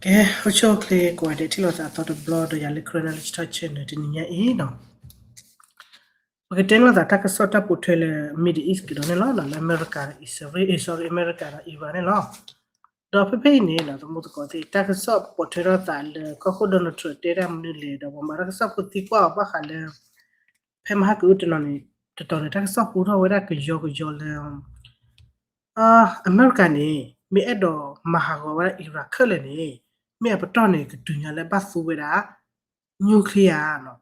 ကဲ အိၣ်ဆူၣ်အိၣ်ချ့ကိးဂၤဒဲး ထံၣ်လိာ်သးအသီတဘျီဒီး ယၤလၢ Karen Knowledge Talk Channel တနံၤညါအံၤနီၤ, ပကတဲလိာ်သးတၢ်ကစီၣ်တၢ်ပိာ်ထွဲလၢ Middle East ကဒီးန့ၣ်လီၤ. လၢအမဲရကၤဒီး အံၣ်စရ့လး sorry အမဲရကၤဒီး Iran န့ၣ်လီၤ. ဒီးဖဲဖဲအံၤန့ၣ် သမူသကိးသ့ၣ် တၢ်ကစီၣ်ပိာ်ထွဲထီၣ်သးလၢ ကီၢ်ခိၣ် Donald Trump တဲတၢ်မနုၤလဲၣ် ဒီးပှၤမၤတၢ်ကစီၣ်ဖိသံကွၢ်အီၤဘၣ်ဃးလၢ ဖဲမဟါကအုတနီၤန့ၣ် တတီၤန့ၣ် တၢ်ကစီၣ်ဟူထီၣ်ဝဲဒၣ်ကယီကယီလၢ အမဲရကၤန့ၣ် မ့ၢ်အဲၣ်ဒိးမၤဟးဂီၤဝဲဒၣ် Iran ခဲလၢာ်န့ၣ် မ့ၢ်အပတီၢ်န့ၣ် ကတုၤညါလၢဘၣ်သူဝဲဒၣ် nuclear နီၤ.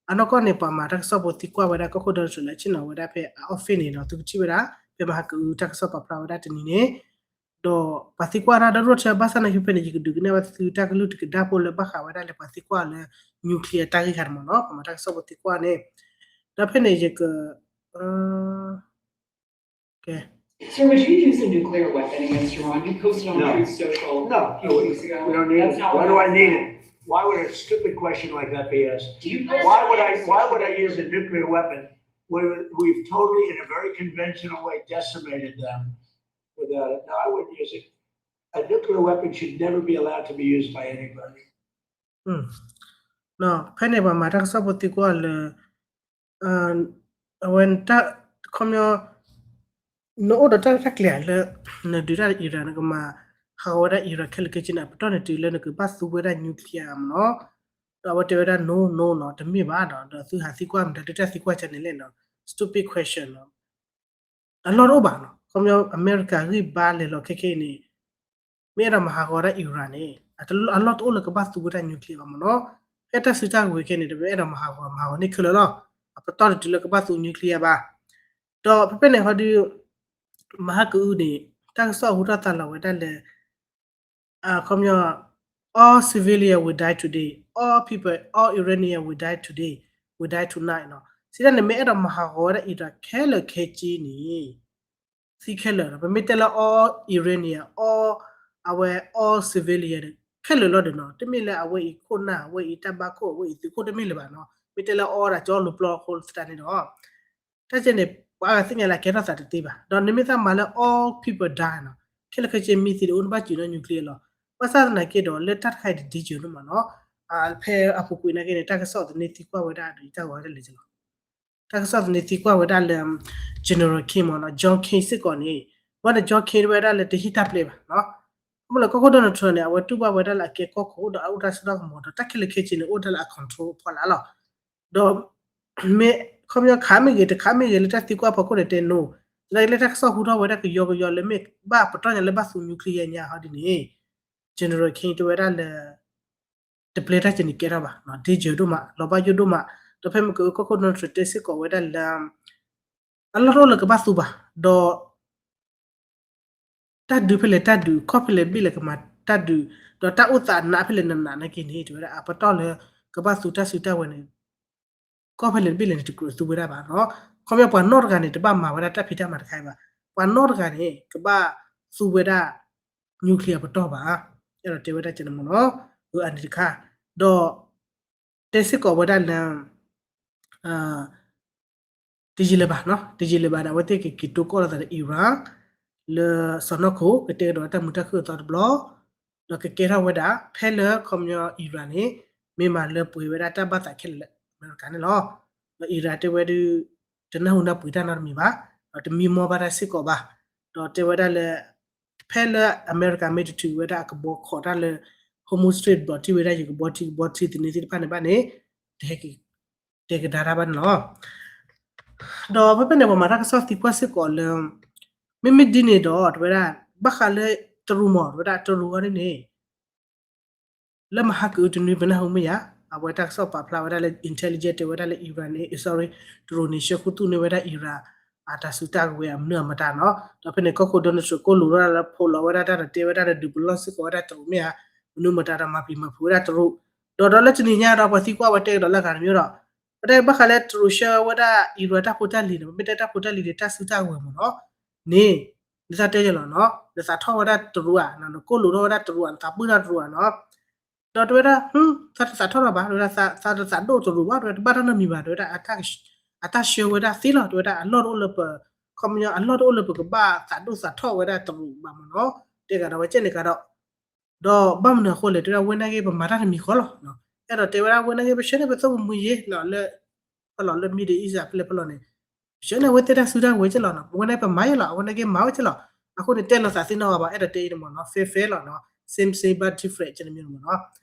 အနီၢ်ကီၢ်န့ၣ် ပှၤမၤတၢ်ကစီၣ်ဖိသံကွၢ်ဝဲဒၣ် ကီၢ်ခိၣ် Donald Trump လၢအဆ့ၣ်နီၤဝဲဒၣ်ဖဲအ office န့ၣ်နီၤ သုကထံၣ်ဝဲဒၣ် ဖဲမဟါကအုတၢ်ကစီၣ်ပာ်ဖျါဝဲဒၣ်တနံၤန့ၣ် ဒီးပှၤသံကွၢ်တၢ်ဒီး Reuters ဘၣ်ဆၣ်သနာ်က့ဖဲန့ၣ် ယကဒုးကနၣ်ဝဲသုတၢ်ကလုၢ်တကဒါဖိလၢဘၣ်ဃးဝဲဒၣ်လၢပှၤသံကွၢ်လၢ nuclear တၢ်ဂ့ၢ်ခါန့ၣ်မ့ၢ်နီၤ ပှၤမၤတၢ်ကစီၣ်ဖိသံကွၢ်န့ၣ် ဒီးဖဲန့ၣ်ယက Sir, would you use a nuclear weapon against Iran? You posted on Truth Social a few weeks ago. That's not what I said. Why do I need it? Why would a stupid question like that be asked? Do you post on Truth Social? Why would I, why would I use a nuclear weapon? We, we've totally, in a very conventional way, decimated them with that. No, I wouldn't use it. A nuclear weapon should never be allowed to be used by anybody. ဖဲန့ၣ်ပှၤမၤတၢ်ကစီၣ်ဖိသံကွၢ်လၢ အဝဲ ခီပညီ နအိၣ်ဒီးတၢ်ရဲၣ်တၢ်ကျဲၤလၢ နဒုးတၢ် Iran နကမၤဟးဂီၤဝဲဒၣ် Iran ခဲလၢာ်ခဲဆ့န့ၣ် အပတီၢ်န့ၣ်တုၤလၢနကဘၣ်သူဝဲဒၣ် nuclear မ့ၢ်နီၤ. ဒီးအဝဲတဲဝဲဒၣ် no no နီၤ တမ့ၢ်ဘၣ်နီၤ ဒီးသုဟးသံကွၢ်မတၤဒ်တၢ်သံကွၢ်ကန့ၣ်လဲၣ်နီၤ stupid question နီၤ အလီၢ်တအိၣ်ဘၣ်နီၤ ခီပညီ အမဲရကၤဂံၢ်ဘါလဲၤလီၤခဲခဲအံၤန့ၣ် မ့ၢ်အဲၣ်ဒိးမၤဟးဂီၤဝဲဒၣ် Iran န့ၣ် အလီၢ်တအိၣ်လၢကဘၣ်သူဝဲဒၣ် nuclear ဘၣ်မ့ၢ်နီၤ. ဖဲတၢ်စုတၢ်ကဝဲၤခဲန့ၣ် တမ့ၢ်အဲၣ်ဒိးမၤဟးဂီၤ မၤဟးဂီၤန့ၢ်ခဲလၢာ်လီၤ. အပတီၢ်န့ၣ်တုၤလၢကဘၣ်သူ nuclear ဘၣ်. ဒီးဖဲဖဲန့ၣ်ဟီဒုး မဟါကအုန့ၣ် တၢ်ကစီၣ်ဟူထီၣ်သါလီၤဝဲဒၣ်လၢ ခီပညီ all civilian will die today, all people, all Iranian will die today, will die tonight နီၤ. စံးတၢ်န့ၣ် မ့ၢ်အဲၣ်ဒိးမၤဟးဂီၤဝဲဒၣ် Iran ခဲလၢာ်ခဲဆ့န့ၣ် သံခဲလၢာ်နီၤ. ပမ့ၢ်တဲလၢ all Iranian, all အဝဲ all civilian ခဲလၢာ်လီၤဒီးနီၤ တမ့ၢ်လၢအဝဲအံၤခိၣ်နၢ် အဝဲအံၤတၢ်ဘါခိၣ် အဝဲအံၤသုးခိၣ်တမ့ၢ်လၢၤဘၣ်နီၤ. မ့ၢ်တဲလၢ all ဒၣ်ကၠီလိၤပျီအဃိသတးန့ၣ်ဒီး တၢ်ကဲန့ၣ် ပှၤအါဂၤသ့ၣ်ညါလၢအကဲထီၣ်သးတသ့ဘၣ်. ဒီးနမ့ၢ်သးမၤလၢ all people die နီၤ ခဲလၢာ်ခဲဆ့မ့ၢ်သံဒီးအိၣ်နဘၣ်စူးနီၤ nuclear လီၤ. ဘၣ်ဆၣ်သနာ်က့ဒီး လၢတၢ်တခါအံၤတ danger ဒိၣ်မးနီၤ. ဖဲအပူၤကွံာ်နာ်က့န့ၣ် တၢ်ကစီၣ်သန့သံကွၢ်ဝဲဒၣ်ဒီး ယတၢ်ဂီၤတလဲၤကလီၤ တၢ်ကစီၣ်သန့သံကွၢ်ဝဲဒၣ်လၢ General King မ့ၢ်နီၤ John King စ့ၢ်ကီးန့ၣ် ဝဲန့ၣ် John King ဝဲဒၣ်လၢတဟ့ၣ်တၢ်ပျဲဘၣ်နီၤ. မ့ၢ်လၢကီၢ်ခိၣ် Donald Trump န့ၣ် အဝဲတူၢ်ဘၣ်ဝဲဒၣ်လၢအကဲကီၢ်ခိၣ်ဒီးအအိၣ်တၢ်စိတၢ်ကမီၤဒီး တၢ်ခဲလၢာ်ခဲဆ့န့ၣ် အိၣ်ဒၣ်လၢအ control အဖီလာ်လီၤ. ဒီး မ့ၢ်ခီပညီခးမ့ၢ်ဂ့ၤ တခးမ့ၢ်ဂ့ၤ လၢတၢ်သံကွၢ်ဖီခိၣ်န့ၣ်တဲ no. သနာ်က့လၢတၢ်ကစီၣ်ဟူထီၣ်ဝဲဒၣ်ကယီကယီလၢမ့ၢ်ဘၣ်ပတီၢ်ညါလၢဘၣ်သူ nuclear ညါဟီဒ်န့ၣ် General King တဲဝဲဒၣ်လၢ တပျဲတၢ်ကဲန့ၣ်ကဲထီၣ်ဘၣ် danger ဒိၣ်မး လီၤဘၣ်ယိၣ်ဒိၣ်မး. ဒီးဖဲမ့ၢ်ကီၢ်ခိၣ် Donald Trump တဲစ့ၢ်ကီးဝဲဒၣ်လၢ အလီၢ်တအိၣ်လၢကဘၣ်သူဘၣ် ဒီး တၢ်ဒုးဖဲလဲၣ်တၢ်ဒုး ကီၢ်ဖဲလဲၣ်ဘ့ၣ်လဲၣ်ကမၤတၢ်ဒုး ဒီးတၢ်အိၣ်သးနးဖဲလဲၣ်နးနးနာ်က့န့ၣ် တဲဝဲဒၣ်အပတီၢ်လၢ ကဘၣ်သူတၢ်စုတၢ်ဝဲၤန့ၣ် ကီၢ်ဖဲလဲၣ်တဘ့ၣ်လဲၣ်န့ၣ် တကြၢးသူဝဲဒၣ်ဘၣ်နီၤ. ခီပညီပှၤနီတဂၤန့ၣ် တဘၣ်မၤဝဲဒၣ်တၢ်ဖံးတၢ်မၤတခါအံၤဘၣ်. ပှၤနီတဂၤန့ၣ် ကဘၣ်သူဝဲဒၣ် nuclear ပတီၢ်ဘၣ်. အဲၣ်ဒိးတဲဝဲဒၣ်ကဲန့ၣ်မ့ၢ်နီၤ. အန့ၣ်တခါ ဒီး တဲစ့ၢ်ကီးဝဲဒၣ်လၢ တယံာ်လၢၤဘၣ်နီၤ တယံာ်လၢၤဘၣ်ဒီး အဝဲသ့ၣ်ကက့ၤတိၢ်ကီၢ်လိာ်သးဒီး Iran လၢစီၢ်နီၤခိၣ် ကတဲကဒီးတၢ်မုာ်တၢ်ခုၣ်အသီတဘျီ ဒီးကကဲထီၣ်ဝဲဒၣ် ဖဲလၢခီပညီ Iran န့ၣ် မ့ၢ်မၤလၢပှဲၤဝဲဒၣ်တၢ်ဘၣ်သးခဲလၢာ်လၢ အမဲရကၤန့ၣ်လီၤ. ဒီး Iran တဲဝဲဒၣ် တနၢ်ဟူနၢ်ပှ့ၤတၢ်နီတမံၤဘၣ် ဒီးတမံမီၢ်ဘၣ်တၢ်စ့ၢ်ကီးဘၣ်. ဒီးတဲဝဲဒၣ်လၢ ဖဲလၢအမဲရကၤမ့ၢ်တထုးဝဲဒၣ်အကဘီခိးတၢ်လၢ Hormuz Strait ဘျီထံဝဲဒၣ်ယကဘီထံကဘီထံသန့သ့ၣ်တဖၣ်န့ၣ်ဘၣ်န့ၣ် တဟဲက့ၤ တဲကဒါတၢ်ဘၣ်န့ၣ်လီၤ. ဒီးဖဲဖဲန့ၣ် ပှၤမၤတၢ်ကစီၣ်သံကွၢ်စ့ၢ်ကီးလၢ မ့မ့ၢ်ဒ်န့ၣ်ဒီး တဲဝဲဒၣ် ဘၣ်ဃးလၢတရူးမ့ၢ် တဲဝဲဒၣ်တရူးအီၤဒ်န့ၣ် လၢမဟါကအုတနွံ ပနၢ်ဟူမ့ၢ်ယၤ အဝဲတၢ်ကစီၣ်ပာ်ဖျါဝဲဒၣ်လၢ intelligence တဲဝဲဒၣ်လၢ Iran န့ၣ် sorry တရူးန့ၣ် ဆှၢဃုာ်သူၣ်န့ၢ်ဝဲဒၣ် Iran အတၢ်စုတၢ်ကဝဲၤအမနုၤအမတၤနီၤ. ဒီးဖဲန့ၣ် ကီၢ်ခိၣ် Donald Trump ကိၣ်လိာ်ထီၣ်လၢဖိးလီၤဝဲဒၣ်တၢ်ဒီးတဲဝဲဒၣ်ဒီး ဒုးပလီၢ်စ့ၢ်ကီးဝဲဒၣ်တရူးမ့ၢ်ဧါ မနုၤမတၤဒီးမၤပျံၤမၤဖုးဝဲဒၣ်တရူး. ဒီးဒီးလၢတနံၤညါဒီး ပှၤသံကွၢ်ဝဲတဲကဒီးလၢအဂၤတမံၤဒီး ပတဲဘၣ်ဃးလၢတရူးဆှၢဝဲဒၣ် Iran တၢ်ဖိတၢ်လံၤန့ၣ် ပမ့ၢ်တဲတၢ်ဖိတၢ်လံၤဒီးတၢ်စုတၢ်ကဝဲၤမ့ၢ်နီၤ န့ၣ် နသးတဲယလီၤနီၤ နသးထီၣ်ဝဲဒၣ်တရူးဧါ နကိၣ်လိာ်ထီၣ်ဝဲဒၣ်တရူးဧါ နသးပှၢ်ထီၣ်တရူးဧါနီၤ. ဒီးတဲဝဲဒၣ် သးတသးထီၣ်ထီၣ်ဘၣ် တဲဝဲဒၣ် သးတသးဒိၣ်တရူးဘၣ် တဲဝဲဒၣ် တဘၣ်တၢ်နီတမံၤဘၣ် တဲဝဲဒၣ် အတၢ်ဆှၢဝဲဒၣ်သ့လီၤ တဲဝဲဒၣ် အလီၢ်တအိၣ်လၢပ ခီပညီ အလီၢ်တအိၣ်လၢပကဘၣ်သးဒိၣ်သးထီၣ်ဝဲဒၣ်တရူးဘၣ်မ့ၢ်နီၤ. တဲကဒီးဝဲကဲန့ၣ်ကဒီး ဒီးဘၣ်မနုၤအဃိလဲၣ် တဲဝဲဒၣ်ဝဲနာ်က့ ပမၤတၢ်တမံၤဃီလီၤ. အဲၣ်ဒိးတဲဝဲဒၣ်ဝဲနာ်က့ ပဆှၢန့ၢ်ပသိၣ်ပမှံယ့လီၤ လၢ ဖဲလီၤလၢ Middle East ဖဲလဲၣ်ဖဲလီၤန့ၣ် ပဆှၢန့ၢ်ဝဲသ့ၣ်တၢ်စုတၢ်ဝဲက့လီၤနီၤ. ဝဲနာ်က့ပမၤယ့လီၤ အဝဲနာ်က့မၤဝဲက့လီၤ. အဃိန့ၣ် တဲလီၤသးသ့နီၢ်ဂၤဘၣ် အဲၣ်ဒိးတဲအံၤန့ၣ်မ့ၢ်နီၤ fair fair လီၤနီၤ same same but different ကန့ၣ်မ့ၢ်နီၤ.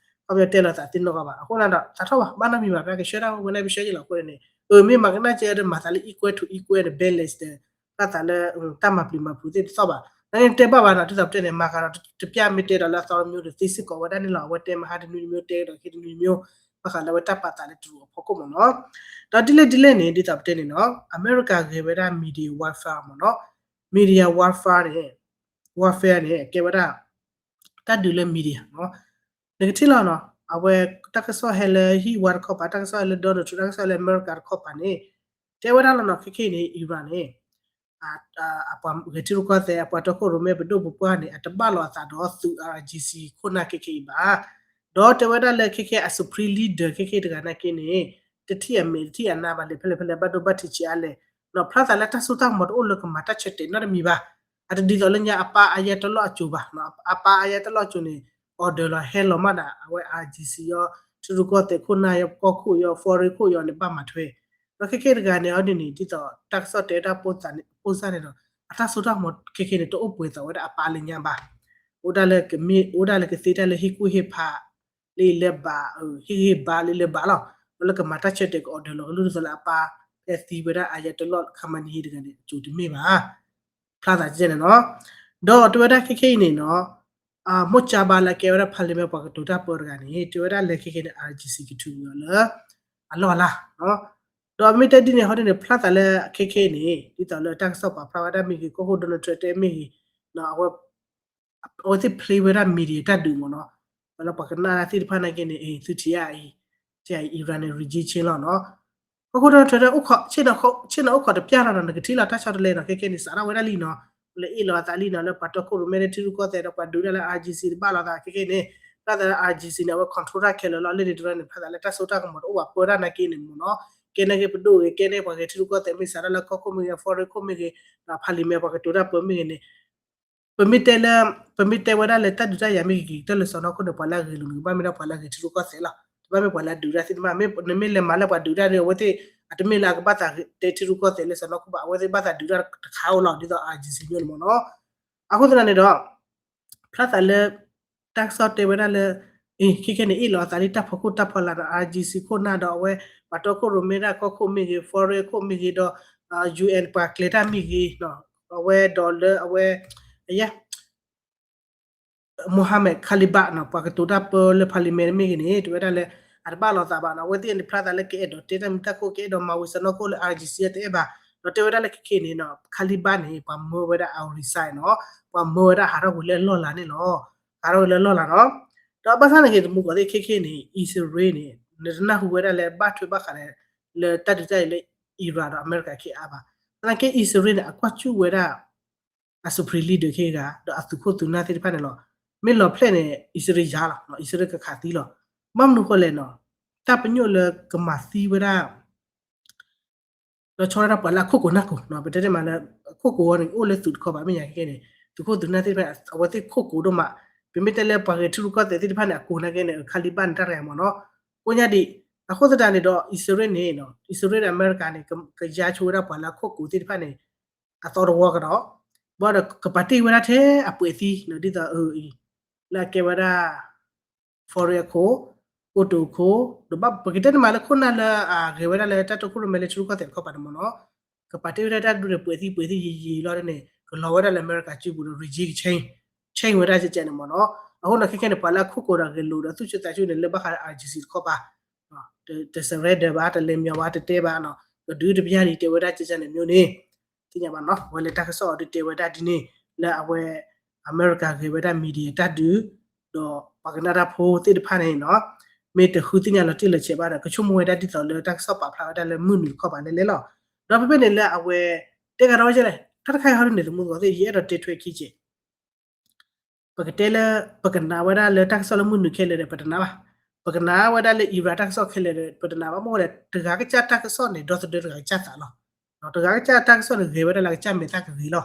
ခီပညီတဲလီၤသးသ့နီၢ်ဂၤဘၣ် အဃိန့ၣ်ဒီး သးထီၣ်ဘၣ် ဘၣ်နီတမံၤဘၣ် ပကဆှၢဒၣ်ဝဲနာ်က့ ပဆှၢယ့လီၤအဃိန့ၣ် အမ့ၢ်မၤကနၣ်ကဲဒီး မၤသးလၢ equal to equal ဒီး balance ဒီး ဘၣ်သးလၢ တၢ်မၤပျံၤမၤဖုးသ့ၣ်တသီၣ်ဘၣ် နာ်က့တဲဘၣ်ဘၣ်နီၤ ဒ်သိးပတဲန့ၣ် မၤဃးဒီးတပျၢ်မ့ၢ်တဲဒီးလၢအသီတမံၤဒီးသ့စ့ၢ်ကီးဝဲဒၣ်န့ၣ်လီၤ. အဝဲတဲမဟါတနွံတမံၤ တဲဒီးခံတနွံတမံၤ ဘၣ်ဃးလၢအဝဲတၢ်ပာ်သးလၢတရူးအဖီခိၣ်မ့ၢ်နီၤ. ဒီးဒ်လဲၣ်ဒ်လဲၣ်န့ၣ် ဒ်သိးပတဲန့ၣ်နီၤ အမဲရကၤဂဲၤဝဲဒၣ် media warfare မ့ၢ်နီၤ. media warfare န့ၣ် warfare န့ၣ် ကဲဝဲဒၣ် တၢ်ဒုးလၢ media နီၤ. နကထံၣ်လီၤနီၤ အဝဲတၢ်ကစီၣ်ဟဲလၢဟံၣ်ဝါတခီပၤ တၢ်ကစီၣ်ဟဲလၢ Donald Trump တၢ်ကစီၣ်ဟဲလၢအမဲရကၤတခီပၤန့ၣ် တဲဝဲဒၣ်လီၤနီၤ ခဲခဲအံၤန့ၣ် Iran န့ၣ် အပှၤဂဲၤထံရူၢ်ကီၢ်သဲး အပှၤတီခိၣ်ရိၣ်မဲပဒိၣ်ပပှၢ်န့ၣ် အတဘၣ်လီၤအသးဒီးသုး I R G C ခိၣ်နၢ်ခဲခဲအံၤဘၣ်. ဒီးတဲဝဲဒၣ်လၢခဲခဲအ supreme leader ခဲခဲတဂၤနာ်က့န့ၣ် တထံၣ်အမဲာ်တထံၣ်အနါဘၣ်လဲၣ် ဖဲလဲၣ်ဖဲလဲၣ် ဘၣ်ဒိဘၣ်ထံးဆံးအါလဲၣ် ဒီးဖျါသးလၢတၢ်စိတၢ်ကမီၤတအိၣ်လၢကမၤတၢ်ဆၢတဲာ်နီတမံၤဘၣ်. အတဒ်သိးလၢညါအပၢ်အါယဲတလီၢ်အစိၤဘၣ် အပၢ်အါယဲတလီၢ်အစိၤန့ၣ် order လီၤဟဲလီၤမးဒီး အဝဲ I R G C ယီၤ ထံရူၢ်ကီၢ်သဲးခိၣ်နၢ်ယီၤ ကီၢ်ခိၣ်ယီၤ foreign ခိၣ်ယီၤန့ၣ် ဘၣ်မၤထွဲ ဒီးခဲခဲတဂၤန့ၣ် အီၤဒ်န့ၣ် ဒ်သိးတၢ်ကစီၣ်တဲတၢ်ပိၢ်စၢ်န့ၣ်ဒီး အတၢ်စိတၢ်ကမီၤခဲခဲန့ၣ် တအိၣ်ပှဲၤသိးဝဲဒၣ်အပၢ်လၢညါဘၣ်. အိၣ်ဒၣ်လၢကမ့ၢ် အိၣ်ဒၣ်လၢကသ့တၢ်လၢဟ့ၣ်ကူၣ်ဟ့ၣ်ဖး လၢအလဲၤဘၣ် ဟ့ၣ်ဂံၢ်ဟ့ၣ်ဘါလၢအလဲၤဘၣ်လီၤ. ဒီးလၢကမၤတၢ်ဆၢတဲာ်က order လီၤကလူၢ်ဒ်သိးလၢအပၢ် ဖဲသံဝဲဒၣ် Ayatollah Khamenei တဂၤန့ၣ် အစိၤတမ့ၢ်ဘၣ် ဖျါသးကဲန့ၣ်နီၤ. ဒီးတဲဝဲဒၣ်ခဲခဲအံၤန့ၣ်နီၤ မိၢ်ကၠါဘါလၢအကဲဝဲဒၣ် parliament ပှၤကတိၤတၢ်ပၢတဂၤန့ၣ် တဲဝဲဒၣ်လၢခဲခဲန့ၣ် I R G C ကထုးဝံၤအီၤလၢ အလီၢ်အလၤ ဒီးမ့ၢ်တဲဒ်န့ၣ် ဟီဒ်န့ၣ် ဖျါသးလၢခဲခဲအံၤန့ၣ် ဒ်သိးလၢတၢ်ကစီၣ်ပာ်ဖျါဝဲဒၣ်မ့ၢ်ဂ့ၤ ကီၢ်ခိၣ် Donald Trump တဲမ့ၢ်ဂ့ၤ အဝဲသ့ၣ် play ဝဲဒၣ် media တၢ်ဒုးမ့ၢ်နီၤ. လၢပှၤကနၣ်တၢ်သ့ၣ်တဖၣ်နာ်က့န့ၣ် အံၤ သုထံၣ်ဧါအံၤ Iran န့ၣ် regime change လီၤနီၤ. ကီၢ်ခိၣ် Donald Trump အိၣ်ခိး ဆ့ၣ်နီၤအိၣ်ခိးတပျၢ်လီၤနီၤ နကထံၣ်လီၤတၢ်ဆီတလဲနီၤ ခဲခဲန့ၣ် စးထီၣ်ဝဲဒၣ်လံနီၤ. လၢအ့ၣ်လိာ်အသးလံနီၤ လၢပှၤတီခိၣ်ရိၣ်မဲလၢထံရူၢ်ကီၢ်သဲးဒီးပှၤဒုးဒၣ်လၢ I R G C တဘၣ်လိာ်သးခဲခဲန့ၣ် ဖျါသးလၢ I R G C န့ၣ် အဝဲ control တၢ်ခဲလၢာ်လီၤ. လၢန့ၣ်တရၢန့ၣ် ဖျါသးလၢတၢ်စိတၢ်ကမီၤတအိၣ်ဘၣ်ပၢတၢ်နာ်က့န့ၣ်မ့ၢ်နီၤ. ကဲနာ်က့ပဒိၣ်ဂ့ၤ ကဲနာ်က့ပှၤဂဲၤထံရူၢ်ကီၢ်သဲးမ့ၢ်စးထီၣ်လၢကီၢ်ခိၣ်မ့ၢ်ဂ့ၤ foreign ခိၣ်မ့ၢ်ဂ့ၤ ဒီး parliament ပှၤကတိၤတၢ်ပၢမ့ၢ်ဂ့ၤန့ၣ် ပမ့ၢ်တဲလၢ ပမ့ၢ်တဲဝဲဒၣ်လၢတၢ်ဒုးတၢ်ယၤမ့ၢ်ဂ့ၤက့ၤကတၢၢ်လၢစီၢ်နီၤခိၣ်န့ၣ် ပှၤလၢအဂဲၤလိာ်န့ၣ် ကဘၣ်မ့ၢ်ဒၣ်ပှၤလၢအဂဲၤထံရူၢ်ကီၢ်သဲးလီၤ. တဘၣ်မ့ၢ်ပှၤလၢအဒုးတၢ်သ့ၣ်တဖၣ် မ့ၢ်နမ့ၢ်လဲၤမၤလၢပှၤဒုးတၢ်ဒီး အဝဲသ့ၣ် အတမ့ၢ်လၢအကဘၣ်သးတဲထံရူၢ်ကီၢ်သဲးလၢစီၢ်နီၤခိၣ်ဘၣ် အဝဲသ့ၣ်ဘၣ်သးဒုးတၢ်တခါအိၣ်လီၤ ဒ်သိး I R G C ညိန့ၣ်မ့ၢ်နီၤ. အဃိသတးန့ၣ်ဒီး ဖျါသးလၢ တၢ်ကစီၣ်တဲဝဲဒၣ်လၢ အံၤ ခဲခဲန့ၣ် အ့ၣ်လိာ်အသးလံတၢ်ဖီခိၣ်တၢ်ဖီလာ်ဒီး I R G C ခိၣ်နၢ်ဒီးအဝဲ ပှၤတီခိၣ်ရိၣ်မဲဒၣ်ကီၢ်ခိၣ်မ့ၢ်ဂ့ၤ foreign ခိၣ်မ့ၢ်ဂ့ၤဒီး U N ပှၤကျဲၤတၢ်မ့ၢ်ဂ့ၤ အဝဲဒီးလၢအဝဲ အယဲ Mohammed Khalibaf နီၤ ပှၤကတိၤတၢ်ပၢလၢ parliament မ့ၢ်ဂ့ၤန့ၣ် တဲဝဲဒၣ်လၢ အတဘၣ်လိာ်သးဘၣ်နီၤ အဝဲသ့ၣ်န့ၣ် ဖျါသးလၢကအဲၣ်ဒိးတဲတၢ်မုာ်တၢ်ခုၣ် ကအဲၣ်ဒိးမၤဝံၤစီၢ်နီၤခိၣ်လၢ I R G C တအဲၣ်ဘၣ် ဒီးတဲဝဲဒၣ်လၢခဲခဲန့ၣ်နီၤ Khalibaf န့ၣ် ပှၤမၢဝဲဒၣ် အ resign နီၤ ပှၤမၢဝဲဒၣ်ဟးထီၣ်ကွံာ်လၢအလီၢ်လၤန့ၣ်လီၤ ဟးထီၣ်ကွံာ်လၢအလီၢ်လၤနီၤ ဒီးဘၣ်ဆၣ်န့ၣ်ဂ့ၤ သမူသကိးသ့ၣ်ခဲခဲန့ၣ် အံၣ်စရ့လးန့ၣ် နတနၢ်ဟူဝဲဒၣ်လၢဘၣ်ထွဲဘၣ်ဃးဒီး လၢတၢ်ဒုးတၢ်ယၤလၢ Iran ဒီးအမဲရကၤခဲအါဘၣ် သနာ်က့ အံၣ်စရ့လးန့ၣ် အကွၢ်စူၣ်ဝဲဒၣ် အ supreme leader ခဲဂၤ ဒီးအသုးခိၣ်သုးနၢ်သ့ၣ်တဖၣ်န့ၣ်လီၤ. မ့ၢ်လီၤဖျဲၣ်န့ၣ် အံၣ်စရ့လးယၤလီၤ အံၣ်စရ့လးကခးသံလီၤ. ဘၣ်မနုၤဃိလဲၣ်နီၤ တၢ်ပညိၣ်လၢကမၤသံဝဲဒၣ် ဒီးဆီဝဲဒၣ်ပှၤလၢအခိၣ်ကိၤနၢ်ကိၤနီၤ ပတဲတ့ၢ်မးလၢ အခိၣ်ကိၤဝဲန့ၣ် အိၣ်လၢသုးတခီဘၣ် မ့ၢ်ညါခဲခဲန့ၣ် သုးခိၣ်သုးနၢ်သ့ၣ်တဖၣ် အဝဲသ့ၣ်ခိၣ်ကိၤဒိၣ်မး ပမ့ၢ်တဲလၢပှၤဂဲၤထံရူၢ်ကီၢ်သဲးသ့ၣ်တဖၣ်န့ၣ် အကိၤနာ်က့န့ၣ် ခါလံဘၣ်န့ၣ်တၢ်တဂၤမ့ၢ်နီၤ ကိးညါဒံး အဃိသတးန့ၣ်ဒီး အံၣ်စရ့လးန့ၣ် အံၣ်စရ့လးဒီးအမဲရကၤန့ၣ် ကယါဆိဝဲဒၣ်ပှၤလၢအခိၣ်ကိၤသ့ၣ်တဖၣ်န့ၣ် အသီတဝီကဒီး ဘၣ်ဒီးကပာ်တ့ၢ်ဝဲဒၣ်ထဲအပှဲၤသံ ဒ်သိးအံၤ လၢအကဲဝဲဒၣ် foreign အခိၣ် ကိတိာ်အခိၣ် ဒီးဘၣ်ပကတဲန့ၣ်မးလၢခိၣ်နၢ်လၢအဂဲၤဝဲဒၣ်လၢတၢ်တီခိၣ်ရိၣ်မဲလၢထံရူၢ်ကီၢ်သဲးတခီပၤန့ၣ်မ့ၢ်နီၤ ကပာ်တ့ၢ်ဝဲဒၣ်တၢ်ဒုးန့ၣ်ပှဲၤသံပှဲၤသံယံာ်ယံာ်လီၤန့ၣ် ကလီၤဝဲဒၣ်လၢအမဲရကၤစုပူၤဒီး regime change ဝဲဒၣ်ကဲကဲန့ၣ်မ့ၢ်နီၤ အဃိန့ၣ်ခဲခဲန့ၣ် ပှၤလၢအခိၣ်ကိၤဒီးဂဲၤလိာ်ဒီးသူၣ်ဆူၣ်သးဆူၣ်န့ၣ် လၢဘၣ်ဃးဒီး I R G C တခီပၤ တ surrender ဘၣ် တလဲၤမၠီၤဘၣ် တတဲဘၣ်နီၤ ကဒုးတပျၢ်ဒံးတဲဝဲဒၣ်ကဲကဲန့ၣ်မ့ၢ်န့ၣ် သ့ၣ်ညါဘၣ်နီၤ ဝဲလၢတၢ်ကစီၣ်အီၤဒုးတဲဝဲဒၣ်ဒ်န့ၣ် လၢအဝဲ အမဲရကၤဂဲၤဝဲဒၣ် media တၢ်ဒုး ဒီးပှၤကနၣ်တၢ်ဖိသ့ၣ်တဖၣ်န့ၣ်နီၤ မ့ၢ်တဃုသ့ၣ်ညါလီၤတံၢ်လီၤဆဲးဘၣ်ဒီး ကဆိကမိၣ်ဝဲဒၣ်ဒ်သိးလၢတၢ်ကစီၣ်ပာ်ဖျါဝဲဒၣ်လၢမုၢ်နုာ်တခီပၤလဲၣ်လဲၣ်လီၤ. ဒီးဖဲဖဲန့ၣ်လၢအဝဲ တဲကဒီးဝဲလဲၣ် တၢ်တခါအံၤဟီဒ်န့ၣ် သမူသကိးသ့ၣ် ယအဲၣ်ဒိးတဲထွဲခံက့ၤ ပကတဲလၢ ပကနၣ်ဝဲဒၣ်လၢတၢ်ကစီၣ်လၢမုၢ်နုာ်ခဲလၢာ်ဒီး ပတနာ်ဘၣ်. ပကနၣ်ဝဲဒၣ်လၢ Iran တၢ်ကစီၣ်ခဲလၢာ်ဒီး ပတနာ်ဘၣ် မ့ၢ်ဝဲဒီး တဂၤကစၢ်တၢ်ကစီၣ်န့ၣ် ဒီသဒၢတဂၤကစၢ်သးလီၤ. တဂၤကစၢ်တၢ်ကစီၣ်န့ၣ် ဂဲၤဝဲဒၣ်လၢကစၢ်မဲာ်သၣ်ကဂ့ၤလီၤ.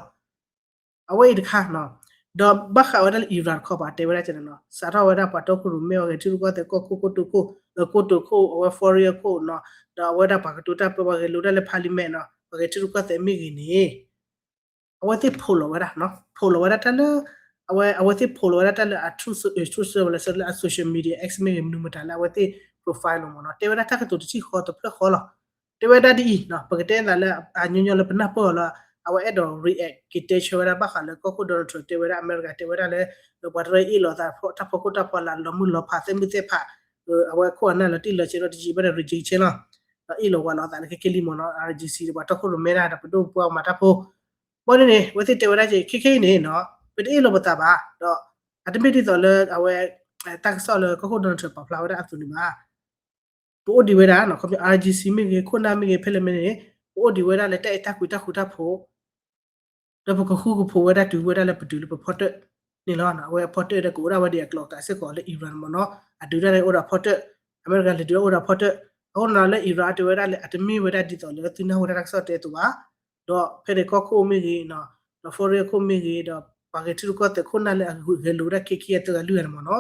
အဝဲအံၤတခါနီၤ ဒီးဘၣ်ဃးဝဲဒၣ်လၢ Iran တခီပၤ တဲဝဲဒၣ်ကဲန့ၣ်နီၤ, စးထီၣ်ဝဲဒၣ်ပှၤတီခိၣ်ရိၣ်မဲ ပှၤဂဲၤထံရူၢ်ကီၢ်သဲး ကီၢ်ခိၣ် ကီၢ်တိခိၣ် ကီၢ်တိခိၣ် အဝဲ foreign ခိၣ်နီၤ, ဒီးအဝဲဒၣ်ပှၤကတိၤတၢ်ပၢ ပှၤဂဲၤလိာ်တၢ်လၢ parliament နီၤ, ပှၤဂဲၤထံရူၢ်ကီၢ်သဲးမ့ၢ်ဂ့ၤန့ၣ် အဝဲသ့ၣ်ဖိးလီၤဝဲဒၣ်, ဖိးလီၤဝဲဒၣ်တၢ်လၢ အဝဲ အဝဲသ့ၣ်ဖိးလီၤဝဲဒၣ်တၢ်လၢ အ Truth Social လၢ အ social media X မ့ၢ်ဂ့ၤ မနုၤမတၤလၢအဝဲသ့ၣ် profile လီၤမ့ၢ်နီၤ, တဲဝဲဒၣ်တၢ်ကတိၤတထံၣ်ဃီတဖျၢၣ်ဃီလီၤ. တဲဝဲဒၣ်ဒ်အံၤနီၤ, ပကတဲသးလၢ အညီညီလၢပနၢ်ပၢၢ်အီၤလၢ အဝဲအဲၣ်ဒိး react က့ၤတဲဆၢဝဲဒၣ်ဘၣ်ဃးလၢကီၢ်ခိၣ် Donald Trump တဲဝဲဒၣ် အမဲရကၤတဲဝဲဒၣ်လၢ ပှၤတရၢအ့ၣ်လိာ်သး တၢ်ဖီခိၣ်တၢ်ဖီလာ် လီၤမုၢ်လီၤဖး သဲမုၢ်သဲဖး အဝဲခိၣ်အနၢ်လီၤတံၢ်လီၤဆဲးဒီးတယံာ်ဘၣ်ဒီး ရံးက့ၤဆဲးလီၤ, ဒီးအ့ၣ်လိာ်ဝးလိာ်သးလၢခဲက့လံမ့ၢ်နီၤ, R G C ဒီးပှၤတီခိၣ်ရိၣ်မဲဒၣ်ဒီးပဒိၣ်ပှၤမၤတၢ်ဖိ, ဘၣ်န့ၣ်န့ၣ် အဝဲသ့ၣ်တဲဝဲဒၣ်က့ ခဲခဲအံၤန့ၣ်နီၤ, ပတအ့ၣ်လိာ်ပသးဘၣ်, ဒီး အတမ့ၢ်ဒ်သိးလၢအဝဲ တၢ်ကစီၣ်လၢကီၢ်ခိၣ် Donald Trump ပာ်ဖျါဝဲဒၣ်အသိးန့ၣ်ဘၣ်. ပအိၣ်ဒံးဝဲဒၣ် ခီပညီ R G C မ့ၢ်ဂ့ၤ ခိၣ်နၢ်မ့ၢ်ဂ့ၤ ဖဲလဲၣ်မ့ၢ်န့ၣ် ပအိၣ်ဒံးဝဲဒၣ်လၢတၢ်အဲၣ်တၢ်ကွံတၢ်ဃူတၢ်ဖိး ဒီးပကဃူကဖိးဝဲဒၣ်တုၤဝဲဒၣ်လၢပတုၤလၢပဖီတၢၣ်န့ၣ်လီၤ. အဝဲအဖီတၢၣ်ဒီးကအိၣ်ဒၣ်ဝဲဒၣ်အကျိၤအကျဲစ့ၢ်ကီးလၢ Iran မ့ၢ်နီၤ, အဒုးတၢ်န့ၣ်အိၣ်ဒီးဖီတၢၣ်, အမဲရကၤလဲၤဒုးအိၣ်ဒီးဖီတၢၣ်, အဃိန့ၣ်လၢ Iran အတဲဝဲဒၣ်လၢ အတမ့ၢ်ဝဲဒၣ်ဒ်သိးလၢသုနၢ်ဟူဝဲဒၣ်တၢ်ကစီၣ်တဲအသိးဘၣ်, ဒီးဖဲန့ၣ်ကီၢ်ခိၣ်မ့ၢ်ဂ့ၤ ဒီး foreign ခိၣ်မ့ၢ်ဂ့ၤ ဒီးပှၤဂဲၤထံရူၢ်ကီၢ်သဲးခိၣ်နၢ်လၢအဂဲၤလိာ်ဝဲဒၣ်ခဲခံအသၢဂၤလွံၢ်ဂၤန့ၣ်မ့ၢ်နီၤ,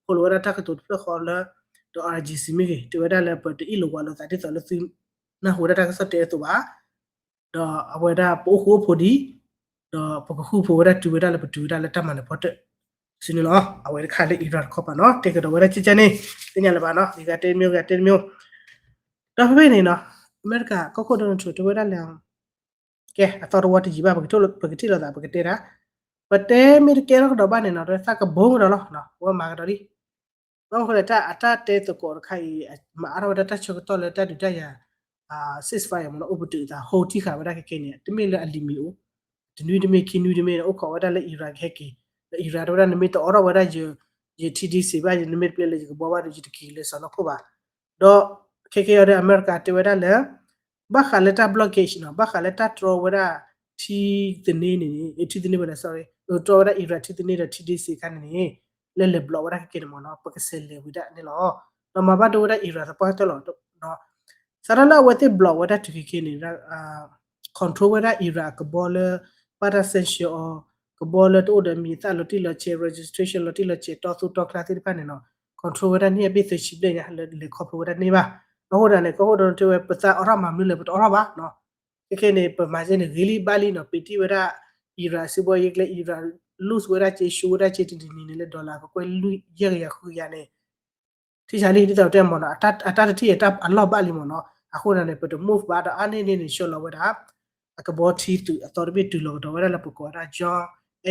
ဖိးလိာ်ဝဲဒၣ်တၢ်ကတိၤတဖျၢၣ်ဃီလၢ ဒီး R G C မ့ၢ်ဂ့ၤ တဲဝဲဒၣ်လၢပတအ့ၣ်လိာ်ဝးလိာ်သးဒ်သိးလၢသုနၢ်ဟူဝဲဒၣ်တၢ်ကစီၣ်တဲအသိးဘၣ်, ဒီးအဝဲဒၣ်ပအိၣ်ဃူအိၣ်ဖိးဒံး, ဒီးပကဃူဖိးဝဲဒၣ်တုၤဝဲဒၣ်လၢပတုၤဝဲဒၣ်လၢတၢ်မၤနၢၤဖီတၢၣ် စံးန့ၣ်လီၤ. အဝဲတခါလၢ Iran တခီပၤနီၤ တဲကဒီးဝဲဒၣ်ကကန့ၣ် သ့ၣ်ညါလၢၤဘၣ်နီၤ, ဂ့ၤဂၤတဲတမံၤ ဂ့ၤဂၤတဲတမံၤ, ဒီးဖဲဖဲန့ၣ်နီၤ အမဲရကၤကီၢ်ခိၣ် Donald Trump တဲဝဲဒၣ်လၢ ကဲ အသီတဝီတယံာ်ဘၣ် ပကထံၣ်လိာ်သး ပကတဲဒၣ်, ပတဲမ့ၢ်တကဲထီၣ်ကဒီးဘၣ်န့ၣ်နီၤ သးကဘိကဒီးလီၤ, အဝဲမၤကဒီးလံ. ဘၣ်မနုၤဃိလဲၣ် တၢ်အတၢ်တဲသကိးတခါအံၤ မၤအါထီၣ်ဝဲဒၣ်တၢ်ဆၢကတီၢ်လၢတၢ်ဒုးတၢ်ယၤ ceasefire မ့ၢ်နီၤ အိၣ်ပတုာ်အသး ဟိထံဃာ်ဝဲဒၣ်ခဲကဲန့ၣ် တမ့ၢ်လၢအလံၤမံၤအိၣ်, တနွံတမ့ၢ် ခံနွံတမ့ၢ် အိၣ်ခိးဝဲဒၣ်လၢ Iran ဒီး Iran တဲဝဲဒၣ် နမ့ၢ်တအိးထီၣ်ဝဲဒၣ်ယ ယ ထံဒ့စ့း ဘၣ် နမ့ၢ်တပျဲလၢယကဘီဘၣ်ဒီး ယတက့ၤလၢစီၤနီၢ်ခိၣ်ဘၣ်. ဒီးခဲကဲအံၤဒီး အမဲရကၤတဲဝဲဒၣ်လၢ ဘၣ်ဃးလၢတၢ် blockade နီၤ ဘၣ်ဃးလၢတၢ်တြီဝဲဒၣ် ထံသန့န့ၣ် ထံသန့ဝဲဒၣ် sorry တြီဝဲဒၣ် Iran ထံသန့ဒီး ထံဒ့စ့း အခါန့ၣ်န့ၣ် လၢလဲၤဘျီးဝဲဒၣ်ခဲကဲန့ၣ်မ့ၢ်နီၤ ပကဆဲးလဲၤဝံၤဒၣ်န့ၣ်လီၤ. ဒီးမၤဘၣ်ဒိဝဲဒၣ် Iran သပှၢ်ကတၢၢ်လီၤ. စးထီၣ်လၢအဝဲသ့ၣ်ဘျီးဝဲဒၣ်တုၤခဲကဲန့ၣ် control ဝဲဒၣ် Iran အကဘီလၢ ဘၣ်တၢ် sanction အီၤ ကဘီလၢတအိၣ်ဒီးမံၤသၣ်လီၤတံၢ်လီၤဆဲး registration လီၤတံၢ်လီၤဆဲး တီသူတီကျါသ့ၣ်တဖၣ်န့ၣ်နီၤ control ဝဲဒၣ်န့ၣ်အဘ့ၣ်သၢဆံဘျဲၣ်ညါ လဲၤခီဖျိဝဲဒၣ်န့ၣ်ဘၣ်. အဃိသတးန့ၣ် ကီၢ်ခိၣ် Donald Trump တဲဝဲ ပသးအိးထီၣ်မၤမနုၤလဲၣ် ပတအိးထီၣ်ဘၣ်နီၤ. ခဲခဲန့ၣ် ပမၤစဲန့ၣ် ဂ့ၤလံဘၣ်လံနီၤ ပ့ၤတံၢ်ဝဲဒၣ် Iran စုဘီယဲကျဲ Iran lose ဝဲဒၣ်စ့ ရှုံးဝဲဒၣ်စ့တနံၤနံၤန့ၣ်လၢ dollar ကကွဲၢ်လွံၢ်ယဲၢ်ကယၤဃုကယၤန့ၣ် ထံၣ်ဆါလံ ဒ်သိးပတဲမ့ၢ်နီၤ အတၢ်တထံၣ်အတၢ်အလီၢ်ဘၣ်လံမ့ၢ်နီၤ အဃိသတးန့ၣ် ပတ move ဘၣ်ဒီးအါန့ၢ်န့ၣ်န့ၣ် ဆှၢလီၤဝဲဒၣ် အကဘီထံသုးအသီတဘ့ၣ်တုၤလီၤကဒီးဝဲဒၣ်လၢပကိးဝဲဒၣ် George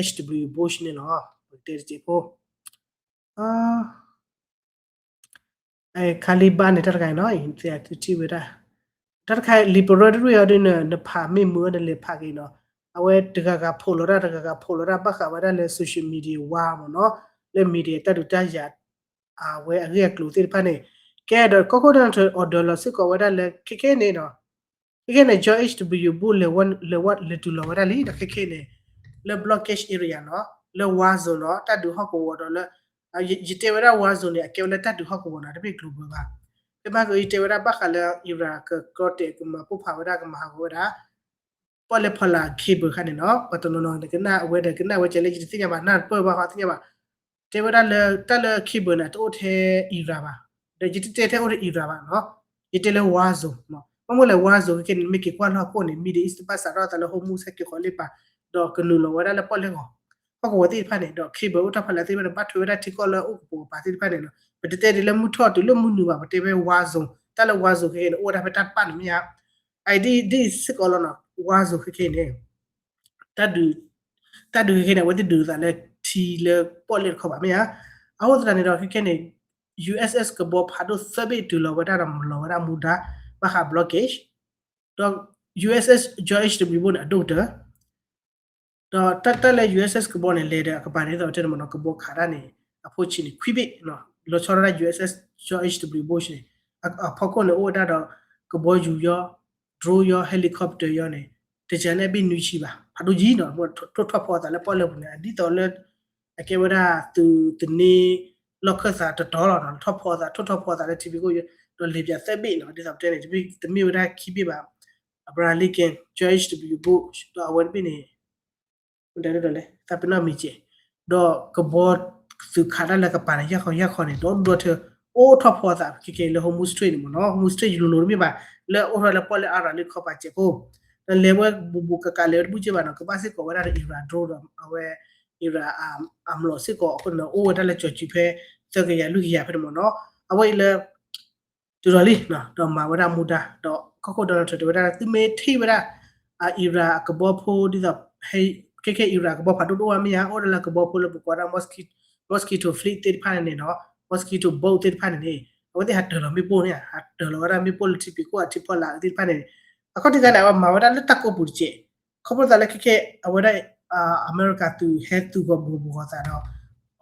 H W Bush န့ၣ်လီၤ. ပကတဲတစဲးဖိ ခါလံဘၣ်န့ၣ် တၢ်တခါအံၤနီၤ အံၤသ့ၣ်သုထံၣ်ဝဲဒၣ် တၢ်တခါအံၤ လံာ်ပရၢတရ့ၣ်အီၤဒ်န့ၣ် နဖးမ့ၢ်မုာ်အီၤ နလဲၤဖးက့ၤနီၤ အဝဲတဂၤဂၤဖိးလီၤတၢ် တဂၤဂၤဖိးလီၤတၢ် ဘၣ်ဃးဝဲဒၣ်လၢ social media war မ့ၢ်နီၤ လၢ media တၢ်ဒုးတၢ်ယၤ အဝဲအဂ့ၢ်အကျိၤသ့ၣ်တဖၣ်န့ၣ် ကဲဒီးကီၢ်ခိၣ် Donald Trump order လီၤစ့ၢ်ကီးဝဲဒၣ်လၢ ခဲခဲန့ၣ်နီၤ ခဲခဲန့ၣ် George H W Bush လဲၤဝဲလဲၤဝဲလဲၤတုၤလီၤဝဲဒၣ်လံ ဒီးခဲခဲန့ၣ် လၢ blockade area နီၤ လၢ war zone နီၤ တၢ်ဒုးဟီၣ်ကဝီၤဒီးလၢ ယတဲဝဲဒၣ် war zone န့ၣ် အကဲဝဲလၢတၢ်ဒုးဟီၣ်ကဝီၤနီၤ တမ့ၢ် global ဘၣ်. ဖဲမ့ၢ်ကီး ယတဲဝဲဒၣ်ဘၣ်ဃးလၢ Iran ကကီတဲာ်ကမၤပိၢ်ဖးဝဲဒၣ် ကမၤဟးဂီၤဝဲဒၣ် ပီၣ်လဲၣ်ဖီလာ် cable ခါန့ၣ်နီၤ ပှၤတနီၤနီၤန့ၣ် ကနၣ်ဝဲဒီးကနၣ်ဝဲကဲလၢ ယတသ့ၣ်ညါဘၣ် နၢ်တပၢၢ်ဘၣ်ဃီသ့ၣ်ညါဘၣ် တဲဝဲဒၣ်လၢတၢ်လၢ cable န့ၣ် တအိၣ်ထဲ Iran ဘၣ် ဒီးယတတဲထဲအိၣ်ထဲ Iran ဘၣ်နီၤ ယတဲလၢ war zone မ့ၢ်မ့ၢ်လဲၣ် war zone ခဲခဲန့ၣ် မ့ၢ်က့ၤကွၢ်လၢဟီၣ်ခိၣ်န့ၣ် Middle East တဖၣ်စးထီၣ်အသးလၢ Hormuz ဟဲက့ၤဃီၤလ့ပာ် ဒီးကနုာ်လီၤဝဲဒၣ်လၢပီၣ်လဲၣ်ဂီၤ ဟီၣ်ကဝီၤသ့ၣ်တဖၣ်န့ၣ် ဒီး cable အိၣ်တၢ်ဖီလာ်သ့ၣ်တဖၣ်န့ၣ် ဘၣ်ထွဲဝဲဒၣ်ထံကီၢ်လၢအိၣ်ကပိာ်ကပၤသ့ၣ်တဖၣ်န့ၣ်နီၤ ပတတဲဒ်လၢမုၢ်ထီၣ်တုၤလၢမုၢ်နုာ်ဘၣ် ပတဲဝဲ war zone တၢ်လၢ war zone ခဲခဲန့ၣ် အိၣ်ဝဲဒၣ်ဖဲတၢ်တပာ်န့ၣ်မ့ၢ်ဧါ အအံၤဒ်စ့ၢ်ကီးလီၤနီၤ war zone ခဲခဲန့ၣ် တၢ်ဒုး တၢ်ဒုးခဲခဲန့ၣ် အဝဲသ့ၣ်ဒုးသးလၢထံလၢပီၣ်လဲၣ်တခီဘၣ်မ့ၢ်ဧါ. အဃိသတးန့ၣ်ဒီးခဲခဲန့ၣ် U S S ကဘီဖးဒိၣ်သၢဘ့ၣ်တုၤလီၤဝဲဒၣ်ဒီးမၤလီၤဝဲဒၣ်မူဒါ ဘၣ်ဃး blockade ဒီး U S S George H W Bush န့ၣ် အဒိၣ်ကတၢၢ် ဒီးတၢ်တၢ်လၢ U S S ကဘီန့ၣ် လဲၤဒီးအကပၤန့ၣ် ဒ်သိးတဲန့ၣ်မ့ၢ်နီၤ ကဘီခးတၢ်န့ၣ် အဖိဆံးန့ၣ် ခွံဘ့ၣ် လီၤဆီဒၣ်တၢ် U S S George H W Bush န့ၣ် အဖီခိၣ်န့ၣ် အိၣ်ဝဲဒၣ်ဒီး ကဘီယူၤယီ drone ယီ helicopter ယီန့ၣ် တယၤန့ၣ်အဘ့ၣ်နွံဆံဘၣ် ဖးဒိၣ်ယံၤနီၤ ထိၣ်ထီၣ်ဖီအသးလၢပီၣ်လဲၣ်ပူၤန့ၣ် ဒ်သိးလၢ အကဲဝဲဒၣ်သုးသန့ လီၢ်ခၢၣ်သးတတီၤလီၤနီၤ ထီၣ်ဖီအသး ထိၣ်ထီၣ်ဖီအသးလၢထံဘ့ၣ်ခိၣ် ဒီးလဲၤပၠးသၢဘ့ၣ်နီၤ ဒ်သိးပတဲန့ၣ် တမ့ၢ်ဝဲဒၣ်ခံဘ့ၣ်ဘၣ် Abraham Lincoln George H W Bush ဒီးအဝဲတဘ့ၣ်န့ၣ် မတၤဒ်လဲၣ် သးပ့ၤနီၣ်မံၤကဲး ဒီးကဘီသုးခးတၢ်လၢကပၤန့ၣ် ယၢ်ခီယၢ်ခီန့ၣ် ဒီဒူၣ်ဒီထၢ အိၣ်ထီၣ်ဖီအသးခဲကဲလၢ Hormuz Strait န့ၣ်မ့ၢ်နီၤ. Hormuz Strait ယလိၤလိၤတမ့ၢ်ဘၣ် လၢအအိၣ်ထီၣ်လၢပီၣ်လဲၣ်အါရၤလၢခီပၤစဲးဖိ ဒီးလဲၤဝဲဘူးဘူးကးကးလဲၤဝဲတဘူၣ်က့ဘၣ်နီၤ ကဘၣ်စ့ၢ်ကီးဝဲဒၣ်ဒီး Iran drone ဒီးအဝဲ Iran အ အ အမျီးစ့ၢ်ကီးအဃိန့ၣ် အိၣ်ဝဲဒၣ်လၢကၠီၤစုဖဲ သၢကယၤလွံၢ်ကယၤဖဲန့ၣ်မ့ၢ်နီၤ. အဝဲအံၤလၢ တုၤဒီးလံ ဒီးမၤဝဲဒၣ်မူဒါ ဒီးကီၢ်ခိၣ် Donald Trump တဲဝဲဒၣ် သုမ့ၢ်ထံၣ်ဝဲဒၣ် အ Iran အကဘီဖိဒ်သိး ခဲခဲ Iran အကဘီဖးဒိၣ်တအိၣ်ဘၣ်မ့ၢ်ဧါ အိၣ်ဒၣ်လၢကဘီဖိလၢပကိးဝဲဒၣ် mosquito fleet သ့ၣ်တဖၣ်န့ၣ်နီၤ mosquito boat သ့ၣ်တဖၣ်န့ၣ်န့ၣ် အဝဲသ့ၣ်ဟးတၢၤလီၤမ့ၣ်ပိၢ်န့ၣ် ဟးတၢၤလီၤဝဲဒၣ်မ့ၣ်ပိၢ်လၢထံဖံးခိၣ်အထံဖီလာ်သ့ၣ်တဖၣ်န့ၣ် အခီၣ်ထံးခါန့ၣ် အဝဲမၤဝဲဒၣ်လၢတၢ်ကိးပူၤတစဲး ခီဖျိသးလၢခဲခဲ အဝဲဒၣ် အမဲရကၤသုးဟဲသုးဂီၤဘူးဘူးဂီၤသးဒီး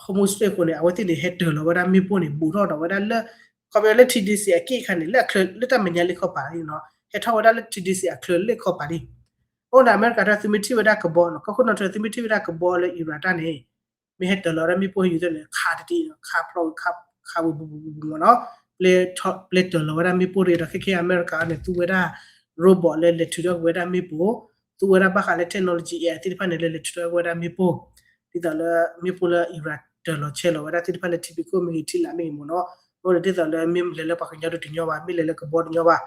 Hormuz Strait အဃိန့ၣ် အဝဲသ့ၣ်န့ၣ် ဟဲတၢၤလီၤဝဲဒၣ်မ့ၣ်ပိၢ်န့ၣ် ဘူးထီၣ်ဒီးဝဲဒၣ်လၢ ခီဖျိလၢ ထံဒ့စံး အက့ၢ်ခါန့ၣ် လၢအချၢလၢတၢ်မဲာ်ညါလၢခီပၤလံနီၤ ဟဲထီၣ်ဝဲဒၣ်လၢ ထံဒ့စံး အချၢလၢခီပၤလံ အဃိန့ၣ် အမဲရကၤတၢ်သုမ့ၢ်ထံၣ်ဝဲဒၣ်ကဘီနီၤ ကီၢ်ခိၣ် Donald Trump သုမ့ၢ်ထံၣ်ဝဲဒၣ်ကဘီလၢ Iran တၢ်န့ၣ် မ့ၢ်ဟဲတၢၤလီၤဝဲဒၣ်မ့ၣ်ပိၢ်ဟဲယူၤသ့ၣ်န့ၣ် ခးတတံၢ် ခးဖျိး ခးဝံၤဘူးဘူးဘူးဘူးမ့ၢ်နီၤ ပျဲတၢၤလီၤဝဲဒၣ်မ့ၣ်ပိၢ်တဂ့ၤဒီး ခဲခဲအမဲရကၤန့ၣ် သူဝဲဒၣ် robot လၢလဲၤထုးထီၣ်ကွံာ်ဝဲဒၣ်မ့ၣ်ပိၢ် သူဝဲဒၣ်ဘၣ်ဃးလၢ technology အသ့ၣ်တဖၣ်န့ၣ် လၢလဲၤထုးထီၣ်ကွံာ်ဝဲဒၣ်မ့ၣ်ပိၢ် ဒ်သိးလၢမ့ၣ်ပိၢ်လၢ Iran တၢၤလီၤဆဲးလီၤဝဲဒၣ်သ့ၣ်တဖၣ်လၢထံဖံးခိၣ်မ့ၢ်ဂ့ၤ ထံလာ်မ့ၢ်ဂ့ၤမ့ၢ်နီၤ အဃိန့ၣ်ဒ်သိးလၢမ့ၢ်လဲၤလၢပှၤကညီဒုးတညီဘၣ် မ့ၢ်လဲၤလၢကဘီတညီဘၣ်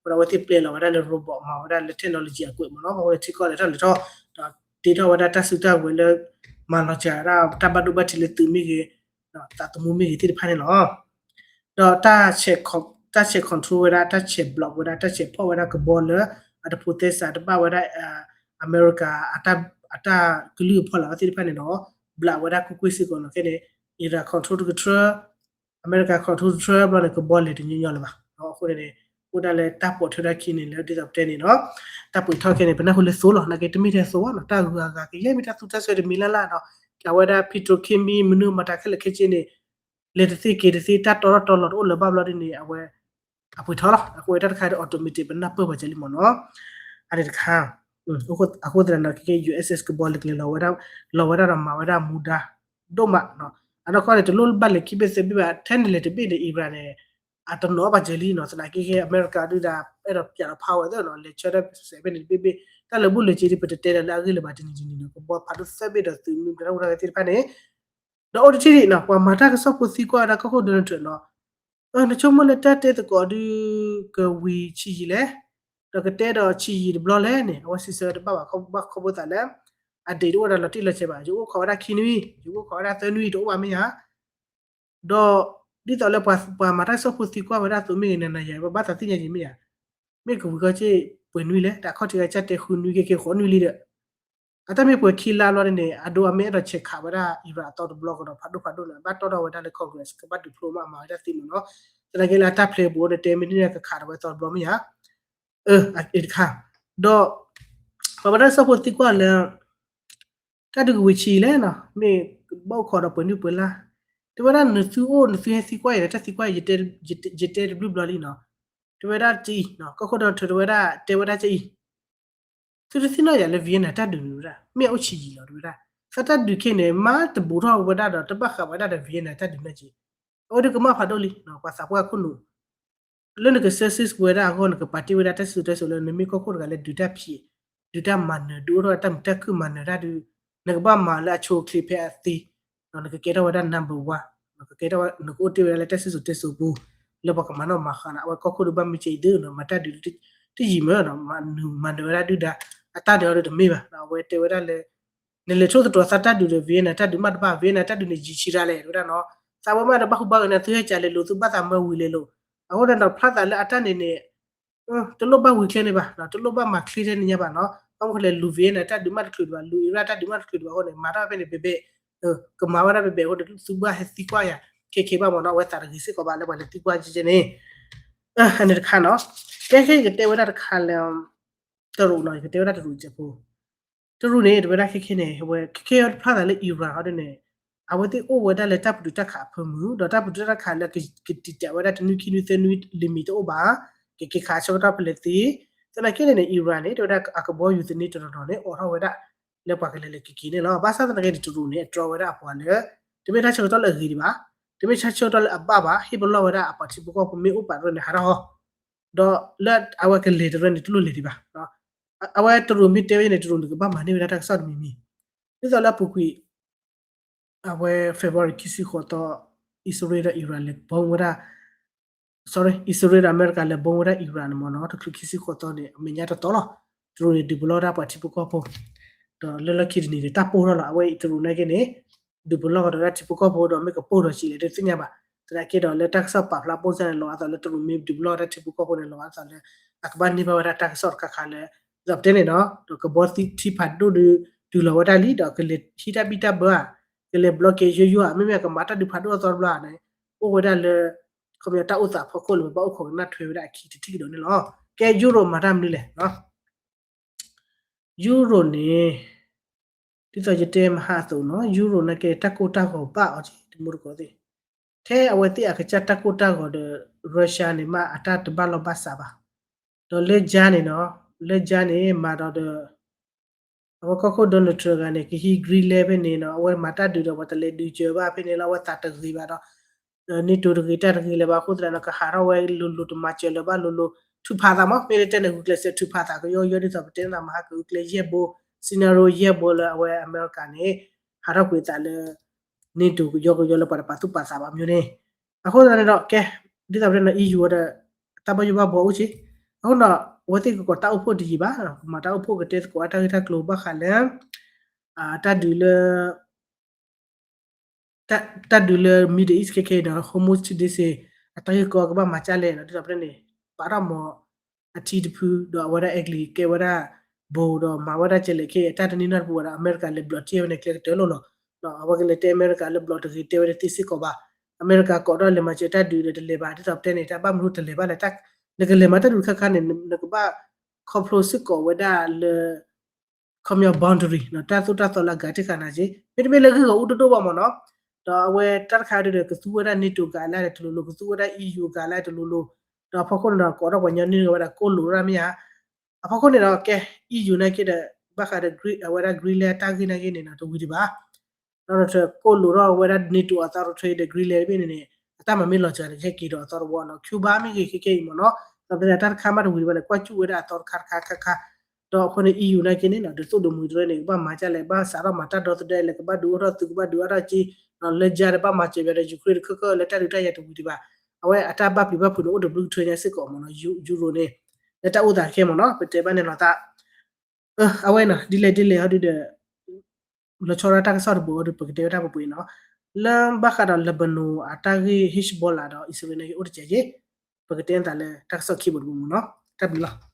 အဃိဒီးအဝဲသ့ၣ်ပျဲလီၤဝဲဒၣ်လၢ robot မၤဝဲဒၣ်လၢ technology အကွဲးမ့ၢ်နီၤ အဃိန့ၣ်ထံကီၢ်လဲၤထီၣ်လဲၤထီၣ် ဒီးတ့ထီၣ်ဝဲဒၣ်တၢ်စုတၢ်ဝဲၤလၢ မၤလီၤစှၤဝဲဒၣ်တၢ်ဘၣ်ဒိဘၣ်ထံးလၢသုးမ့ၢ်ဂ့ၤ သးသမူမ့ၢ်ဂ့ၤသ့ၣ်တဖၣ်န့ၣ်လီၤ. ဒီးတၢ်ဆဲး control ဝဲဒၣ် တၢ်ဆဲး block ဝဲဒၣ် တၢ်ဆဲးဖီၣ်ဝဲဒၣ်ကဘီလၢ အတဖိးသဲစးတဘၣ်ဝဲဒၣ် အမဲရကၤ အတၢ်ကလုၢ်အဖီလာ်သ့ၣ်တဖၣ်န့ၣ်ဒီး block ဝဲဒၣ်ကွ့ၢ်ကွ့ၢ်စ့ၢ်ကီးနီၤ ခဲန့ၣ် Iran control တကထြၢ အမဲရကၤ control တကထြၢဘျီန့ၣ် ကဘီလဲၤတညီညီလၢၤဘၣ်. အဃိန့ၣ် အိၣ်ဒၣ်လၢတၢ်ပိာ်ထွဲဒၣ်ခံန့ၣ် လၢဒ်သိးပတဲန့ၣ်ဒီး တၢ်ပှ့ၤထီၣ်ခဲန့ၣ် ပနၢ်ဟူလၢသိလီၤ နာ်က့တမ့ၢ်ထဲသိဘၣ်နီၤ တၢ်ဂုၤအဂၤကယဲၢ်မ့ၢ်တၢ်သူတၢ်စွဲတမံၤလၢ်လၢ်ဒီး အဝဲဒၣ် petrochemical မနုၤမတၤခဲလၢာ်ခဲဆ့န့ၣ် လဲၤတသ့က့ၤတသ့ တၢ်တီထီၣ်တီလီၤတအိၣ်လၢၤဘၣ်ဘျီဒ်န့ၣ် အဝဲ အပှ့ၤထီၣ်လီၤ အဃိတၢ်တခါဒီး automatic ပနၢ်ပၢၢ်ပှၤကလံမ့ၢ်နီၤ အန့ၣ်တခါ အဃိသတးဒီး ခဲကဲ ယူးအက်စ်အက်စ် ကဘီလဲၤကျဲၤလီၤဝဲဒၣ် လီၤဝဲဒၣ်ဒီးမၤဝဲဒၣ်မူဒါ ဒိၣ်မးနီၤ အနီၢ်ကီၢ်န့ၣ် တလိၣ်ဘၣ်လဲၤခံဘ့ၣ်သၢဘ့ၣ်ဘၣ် ထဲန့ၣ်လဲၤတဘ့ၣ်န့ၣ် Iran န့ၣ် အတနီၤဘၣ်ကလံနီၤ သနာ်က့ခဲ အမဲရကၤဒုးဒၣ် အဲၣ်ဒိးပျးလီၤ power သ့နီၤ လဲၤဆၢထၢၣ်စဲးဘ့ၣ်န့ၣ်တဘ့ၣ်ဘ့ၣ် တၢ်လၢဘူၣ်လၢက့ဒ်ပတတဲလၢအဂ့ၢ်လၢၤဘၣ်တနံၤတနံၤနီၤ ကဘီဖးဒိၣ်သၢဘ့ၣ်ဒီးသုးမုၢ်ကရၢဝဲဒၣ်သ့ၣ်တဖၣ်န့ၣ် ဒီးအိၣ်တထံၣ်ဒံးနီၤ ပှၤမၤတၢ်ကစီၣ်ဖိသံကွၢ်ဝဲဒၣ်ကီၢ်ခိၣ် Donald Trump နီၤ နဆိကမိၣ်လၢတၢ်တဲသကိးဒုး ကဝံၤဆံးယံာ်လဲၣ်, ဒီးကတဲဒီးဆံးယံာ်တဘျီလဲၣ်န့ၣ် အဝဲစံးဆၢတဘၣ်ဘၣ် ဘၣ်ခီဖျိသးလၢ အ date တအိၣ်ဝဲဒၣ်လီၤတံၢ်လီၤဆဲးဘၣ်, ယအိၣ်ခိးဝဲဒၣ်ခံနွံ, ယအိၣ်ခိးဝဲဒၣ်သၢနွံတအိၣ်ဘၣ်မ့ၢ်ဧါ. ဒီး ဒ်သိးလၢပှၤမၤတၢ်ကစီၣ်ဖိသံကွၢ်ဝဲဒၣ်အသိးမ့ၢ်ဂ့ၤ နၤနၤယၤယၤ ပဘၣ်သးသ့ၣ်ညါက့ၤမ့ၢ်ဧါ, မ့ၢ်ကဝံၤခီက့ၢ်ပှဲၤနွံလဲၣ်, တၢ်ခီၣ်ထံးကစၢ်တဲဃုနွံက့ၢ်က့ၢ်ဃိးနွံလံဒီး အတၢ်မ့ၢ်ပှဲၤခံလါဘျီန့ၣ် အဒိအမ့ၢ်အဲၣ်ဒိးဆဲးခးဝဲဒၣ် Iran အသီတဘျီကဒီး ဖးဒိၣ်ဖးဒိၣ်န့ၣ် ဘၣ်တီၢ်ထီၣ်ဝဲဒၣ်လၢ Congress ကဘၣ်ဒုးဖျိမး မၤဝဲဒၣ်သ့မ့ၢ်နီၤ, သနာ်က့လၢအတၢ်ဖျဲးဘူးန့ၣ် တဲမ့ၢ်ဒ်န့ၣ် ကခးထီၣ်ဝဲသီတဘျီမ့ၢ်ဧါ. အတခါ, ဒီး ပှၤမၤတၢ်ကစီၣ်ဖိသံကွၢ်လၢ တၢ်ဒုးကဝံၤဆံးလဲၣ်နီၤ, မ့ၢ်ဘၣ်အိၣ်ခိးဒီးပှဲၤနွံပှဲၤလါ, တဲဝဲဒၣ်နသုအိၣ်နသုဟဲသံကွၢ်ယၤဒီး တၢ်သံကွၢ် ယတဲတဘျုးဘျီလံနီၤ, တဲဝဲဒၣ်ကအံၤ, ကီၢ်ခိၣ်ဒီးထုးတဲဝဲဒၣ် တဲဝဲဒၣ်ကအံၤ သုတသ့ၣ်နီၣ်ယၤလၢ Vienna တၢ်ဒုးန့ၣ်ဝဲဒၣ် မ့ၢ်အအိၣ်ဆံးယံာ်လီၤ တဲဝဲဒၣ်, သးတၢ်ဒုးခဲန့ၣ် မ့ၢ်တဘူးထီၣ်ဝဲဒၣ်ဒီး တဘၣ်ဃးဝဲဒၣ်ဒီး Vienna တၢ်ဒုးန့ၣ်က့, အဝဲဒုးကမၣ်ဖးဒိၣ်လံ, ပှၤသးပှၢ်ခိၣ်နူာ် လၢနကစၢ်စ့ၢ်ကီးဝဲဒၣ်အဂီၢ် နကပာ်တ့ၢ်ဝဲဒၣ်တၢ်စံၣ်စိၤတဲစိၤလၢ နမ့ၢ်ကီၢ်ခိၣ်တဂၤလၢဒုးတၢ်ဖံး, ဒုးတၢ်မၤနၢၤ ဒုးအိၣ်ထီၣ်တၢ်မုာ်တၢ်ခုၣ်မၤနၢၤတၢ်ဒုး, နကဘၣ်မၤလၢအဆိအချ့ဖဲအသ့, နကကဲထီၣ်ဝဲဒၣ် number one, နကကဲထီၣ်ဝဲ နကအိၣ်တ့ၢ်ဝဲဒၣ်လၢတၢ်စံၣ်စိၤတဲစိၤပူၤ, လၢပှၤကမၤနီၣ်မၤဃါနၤ, အဝဲကီၢ်ခိၣ်ဒုးဘၣ်မ့ၢ်ကဲအံၤဒုး မၤတၢ်ဒုးတယံာ်မး, မၤနၢၤဝဲဒၣ်ဒုၣ်ဒါ, အတၢ်န့ၣ်အီၤဒုးတမ့ၢ်ဘၣ်, အဝဲတဲဝဲဒၣ်လၢ နလဲၤထိၣ်သတြီၤသးတၢ်ဒုးဒီး Vienna တၢ်ဒုးမးတဘၣ်, Vienna တၢ်ဒုးန့ၣ်ယံာ်ဆံးဒၣ်လဲာ် တဲဝဲဒၣ်နီၤ, သးဝဲမးတဘၣ်ဟူးဘၣ်ဂဲၤန့ၣ် သုဟဲကးလဲၤလိာ် သုဘၣ်သးမၢဝံၤလဲၤလိာ်, အဃိန့ၣ်ဒီးဖျါသးလၢအတၢ်န့ၣ်န့ၣ် တလိၣ်ဘၣ်ဝံၤချ့န့ၣ်ဘၣ်, တလိၣ်ဘၣ်မၤချ့ထဲန့ၣ်ညါဘၣ်နီၤ, ဘၣ်မနုၤလဲၣ် လူၤ Vienna တၢ်ဒုးမးတချုးဒံးဘၣ်, လူၤ Iran တၢ်ဒုးမးတချုးဒံးဘၣ်အဃိန့ၣ် မၤတၢ်ဖဲန့ၣ်ဘဲဘဲ, ကမၤဝဲဒၣ်ဘဲဘဲအဃိန့ၣ် သုဘၣ်ဟဲသံကွၢ်ယၤ ခဲခဲဘၣ်မ့ၢ်နီၤ, အဝဲသးတဂ့ၤစ့ၢ်ကီးဘၣ်လၢပှၤလဲၤသံကွၢ်ကဲကဲန့ၣ်, အန့ၣ်တခါနီၤ, ကဲခဲယကတဲဝဲဒၣ်တခါလၢ တရူးနီၤ, ယကတဲဝဲဒၣ်တရူးကဲဖိ တရူးန့ၣ် တဲဝဲဒၣ်ခဲခဲန့ၣ် အဝဲခဲခဲအံၤဖျါသးလၢ Iran အီၤဒ်န့ၣ် အဝဲသ့ၣ်အိၣ်ဝဲဒၣ်လၢတၢ်ပတုာ်တၢ်ခးအဖၢမုၢ် ဒီးတၢ်ပတုာ်တၢ်ခးလၢကတံာ်တာ်ဝဲဒၣ်တနွံခံနွံသၢနွံ limit တအိၣ်ဘၣ်, ကက့ၤခးဆၢကတီၢ်ဖဲလဲၣ်သ့, သနာ်က့န့ၣ်န့ၣ် Iran န့ၣ် တဲဝဲဒၣ်အကဘီယူၤသန့တနီၤနီၤန့ၣ် အိးထီၣ်ဝဲဒၣ် လၢပှၤကလဲၤလဲၤက့ၤက့ၤန့ၣ်လီၤ. ဘၣ်ဆၣ်သနာ်က့န့ၣ် တရူးန့ၣ် အတြီဝဲဒၣ်အပှၤလၢ တမ့ၢ်တၢ်ဆၢကတီၢ်လၢအဂ့ၤဒံးဘၣ်, တမ့ၢ်တၢ်ဆၢကတီၢ်လၢအဘၣ်ဘၣ်, ဟ့ၣ်ပလီၢ်ဝဲဒၣ်အပှၤထံဖိကီၢ်ဖိမ့ၢ်အိၣ်ပာ်တရၢန့ၣ် ဟးထီၣ်ဟီ, ဒီးလၢအဝဲကလဲၤတရၢန့ၣ် တလိၣ်လဲၤဒံးဘၣ်. အဝဲတရူးမ့ၢ်တဲဝဲန့ၣ် တရူးန့ၣ်ကဘၣ်မၤန့ၢ်ဝဲဒၣ်တၢ်ကစီၣ်တမံၤမံၤ, ဒ်သိးလၢအပူၤကွံာ် အဝဲ February ခံဆံဃိးသီ အံၣ်စရ့လးဒီး Iran လဲၤ bomb ဝဲဒၣ် sorry အံၣ်စရ့လးဒီးအမဲရကၤလဲၤ bomb ဝဲဒၣ် Iran န့ၣ်မ့ၢ်နီၤ တချုးခံဆံဃိးသီန့ၣ် အမဲာ်ညါတတီၤလီၤ. တရူးန့ၣ် ဒုးပလီၢ်ဒၣ်ပှၤထံဖိကီၢ်ဖိ ဒီးလၢလီၢ်ခံတနံၤန့ၣ် တၢ်ပိၢ်ထီၣ်လီၤ. အဝဲအံၤတရူးနာ်က့န့ၣ် ဒုးပလီၢ်ကဒီးဒၣ်ထံဖိကီၢ်ဖိဒီးမ့ၢ်ကပိၢ်ထီၣ်ဆံးလဲၣ်တသ့ၣ်ညါဘၣ်. သနာ်က့ဒီးလၢတၢ်ကစီၣ်ပာ်ဖျါပိၢ်စၢ်န့ၣ် လီၤအသးလၢတရူးမ့ၢ်ဒုးပလီၢ်ဒၣ်ထံဖိကီၢ်ဖိန့ၣ် လီၤအသးလၢ အကဘၣ်န့ၢ်ဘၣ်ဝဲဒၣ်တၢ်ကစီၣ်တခါခါလၢ ဒ်သိးပတဲန့ၣ်နီၤ ဒီးကဘီထံဖးဒိၣ်ဒုး တုၤလီၤဝဲဒၣ်လံ ဒီးကလဲၤဟံးတၢ်ဘံၣ်တၢ်ဘၢဧါ ကလဲၤဘျီက့ၤယိယိဧါ မ့မ့ၢ်ကမၤတၢ်ဒုးဖးဒိၣ်အသီတဘျီဧါန့ၣ် အိၣ်ဝဲဒၣ်လၢ ခီပညီတၢ်အိၣ်သးဖီခိၣ်လၢပဘၣ်အိၣ်ခိးကနၣ်ထွဲဝဲဒၣ်အခံတထံၣ်ကဒီးန့ၣ်လီၤ. ကဲ Europe မၤတၢ်မနုၤလဲၣ် Europe န့ၣ် ဒ်သိးယတဲမဟါအသိးနီၤ Europe နာ်က့တၢ်ကိၢ်တၢ်ဂီၤဘၣ်အီၤက့ တမူတကိးသ့ၣ် ထဲအဝဲသ့ၣ်အကစၢ်တၢ်ကိၢ်တၢ်ဂီၤဒီး Russia န့ၣ်မ့ၢ်အတၢ်တဘၣ်လီၢ်ဘၣ်စးဘၣ်. ဒီးလၢကၠါန့ၣ်နီၤ လၢကၠါန့ၣ် မၤဒီးဒီး အဝဲကီၢ်ခိၣ် Donald Trump ဂၤန့ၣ် ကဟံး Greenland ဖဲန့ၣ်နီၤ အဝဲမၤတၢ်ဒုးဒီးပှၤတလဲၤဒုးစၢၤဘၣ်ဖဲန့ၣ်လီၤ အဝဲသးတဂ့ၤဘၣ်ဒီး NATO တဂ့ၤတၢ်တဂ့ၤလၢၤဘၣ် အဃိသတးဒီး ကဟးထီၣ်ဝဲလိၤလိၤတမၤစၢၤလၢၤဘၣ်လိၤလိၤ ထုးဖးသးမး မ့ၢ်လၢတဲန့ၣ် ဂုာ်ကျဲးစၢးထုးဖးသးကယီကယီ ဒ်သိးပတဲန့ၣ်မဟါကဂုာ်ကျဲး ယဲၢ်ဘိ scenario ယဲၢ်ဘိလၢအဝဲအမဲရကၤန့ၣ် ဟးထီၣ်ကွံာ်သးလၢ NATO ကယီကယီလၢပှၤတပာ်သူၣ်ပာ်သးဘၣ်မ့ၢ်န့ၣ် အဃိသတးန့ၣ်ဒီး ကဲ ဒ်သိးပတဲန့ၣ် EU ဝဲဒီး တၢ်ဘၣ်ယိၣ်ဘၣ်ဘှီအိၣ်က့ အဃိဒီး အဝဲသ့ၣ်ကကိးတၢ်အိၣ်ဖှိၣ်တယံာ်ဘၣ် ကမၤတၢ်အိၣ်ဖှိၣ်ကတဲသကိးအတၢ်ဂ့ၢ်တၢ်ကျိၤဘၣ်ဃးလၢ တၢ်ဒုးလၢ တၢ်ဒုးလၢ Middle East ခဲခဲအံၤဒီး Hormuz တံဒ့စ့ အတၢ်ဂ့ၢ်ကီကဘၣ်မၤကၢ်လဲၣ်ဒီး ဒ်သိးပတဲန့ၣ် ပာ်ထီၣ်မီၤအထံတဖု ဒီးအဝဲဒၣ်အဲကလံးကဲဝဲဒၣ် ဘိဒီးမၤဝဲဒၣ်ကဲလဲၣ်ခဲအံၤ အတၢ်တနံၤနီတပူၤဘၣ်ဒီး အမဲရကၤလဲၤဘျီးတ့ၢ်ဝဲန့ၣ် ကျဲကတၢၢ်လိၤလီၤ. အဝဲကလဲၤတဲအမဲရကၤလၢဘျီးတဂ့ၤတဲဝဲဒၣ်သ့စ့ၢ်ကီးဘၣ်. အမဲရကၤကိးထီၣ်လဲၤမၤစၢၤတၢ်ဒုးဒီးတလဲၤဘၣ် ဒ်သိးပတဲန့ၣ် တၢ်ဘၣ်မနုၤတလဲၤဘၣ်လဲၣ် နကလဲၤမၤတၢ်ဒုးခါခါန့ၣ် နကဘၣ်ခီဖျိစ့ၢ်ကီးဝဲဒၣ်လၢ ခီပညီ boundary တၢ်သိၣ်တၢ်သီလၢအဂၤတခါနၤက့ မ့တမ့ၢ်လၢဂ့ၢ်ဂီၤအူတဒိၣ်ဘၣ်မ့ၢ်နီၤ ဒီးအဝဲတၢ်တခါဒုးဒီး ကသူဝဲဒၣ် NATO ဂၤလၢတလိၤလိၤ ကသူဝဲဒၣ် EU ဂၤလၢတလိၤလိၤ ဒီးအဖီခိၣ်န့ၣ်ဒီး ကိးထီၣ်ပှၤညီနုၢ်ဝဲဒၣ်ကိၣ်လိာ်ရၣ်မ့ၢ်ဧါ အဖီခိၣ်န့ၣ်ဒီး ကဲ EU နာ်က့ဒီး ဘၣ်ဃးဒီး အဝဲဒၣ် Greenland တၢ်ဂ့ၢ်နာ်က့န့ၣ် တဝံၤဒံးဘၣ် ဒီး ကိၣ်လိာ်ထီၣ်ဝဲဒၣ် NATO အသီတထြၢဒီး Greenland တဘ့ၣ်န့ၣ်န့ၣ် အတၢ်မၤမ့ၢ်လီၤစှၤန့ၣ် ကဟဲက့ၤဒီးအသီတဝီနီၤ Cuba မ့ၢ်ဂ့ၤခဲခဲအံၤမ့ၢ်နီၤ ဒီးပတဲတၢ်တခါမးတဝံၤဒံးဘၣ်န့ၣ် ကွၢ်စူၣ်ဝဲဒၣ်အသီတခါတခါခါခါ ဒီးအဃိန့ၣ် EU နာ်က့န့ၣ်နီၤ ဒုးသိၣ်ဒိးမုာ်တရၢန့ၣ် ကဘၣ်မၤကၢ်လဲၣ် ဘၣ်စးထီၣ်မၤတၢ်ဒီသဒၢလဲၣ် ကဘၣ်ဒုးအိၣ်ထီၣ်သုး ကဘၣ်ဒုးအိၣ်ထီၣ်က့ ဒီးလၢကၠါဒီးဘၣ်မၤစၢၤဘၣ်ဒီး Ukraine တခၢခၢလၢတၢ်ဒုးတၢ်ယၤတဝံၤဒံးဘၣ် အဝဲအတၢ်ဘၣ်ပျံၤဘၣ်ဖုးန့ၣ် အိၣ်တဘျုးကထၢညါစ့ၢ်ကီးမ့ၢ်နီၤ Euro န့ၣ် လၢတၢ်အိၣ်သးခဲမ့ၢ်နီၤ ပတဲဘၣ်န့ၣ်လီၤသး အဝဲနီၤ ဒ်လဲၣ်ဒ်လဲၣ်ဟီဒုဒီး လီၤဆီဒၣ်တၢ်ကစီၣ်တဘိဒီး ပကတဲဝဲဒၣ်ပပှ့ၤနီၤ လၢဘၣ်ဃးဒီး Lebanon အတၢ်ဂ့ၢ် Hezbollah ဒီး အံၣ်စရ့လးန့ၣ် အိၣ်တစဲးက့ ပကတဲသးလၢတၢ်ကစီၣ်ခံဘိတဘိမ့ၢ်နီၤ တၢ်ဘျုးလီၤ